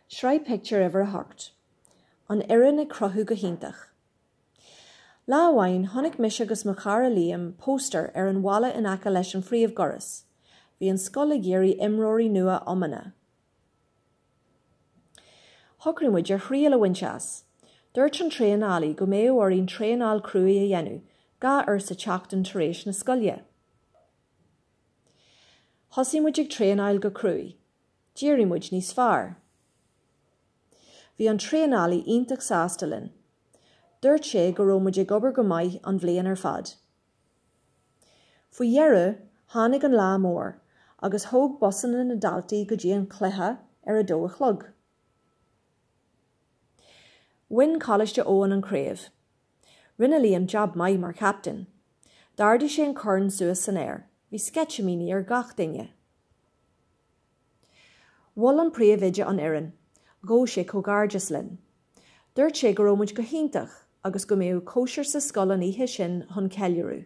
Sraith pictiúr uimhir 8. An fhoireann ag cruthú go hiontach. Lá amháin, chonaic mise agus mo chara Liam póstaer ar an bhalla in aice leis an phríomhdhoras. Bhí an scoil ag iarraidh imreoirí nua iomána. Shocraigh muid ar thriail a bhaint as. Dúirt an traenálaí go mbeadh orainn traenáil cruaidh a dhéanamh, 2 uair sa tseachtain tar éis na scoile. Thosaigh muid ag traenáil go cruaidh. D'éirigh muid níos fearr. Bhí an traenálaí iontach sásta linn. Dúirt sé go raibh muid ag obair go maith an bhliain ar fad. Faoi dheireadh, tháinig an lá mór, agus thóg busanna na daltaí go dtí an cluiche ar a dó a chlog. Bhain Coláiste Eoin an craobh. Rinne Liam jab maith mar chaptaen. D'ardaigh sé an corn suas san aer. Bhí sceitimíní ar gach duine. Mhol an príomhoide an fhoireann. Ghabh sé comhghairdeas linn. Dúirt sé go raibh muid go hiontach agus go mbeadh cóisir sa scoil an oíche sin chun ceiliúradh.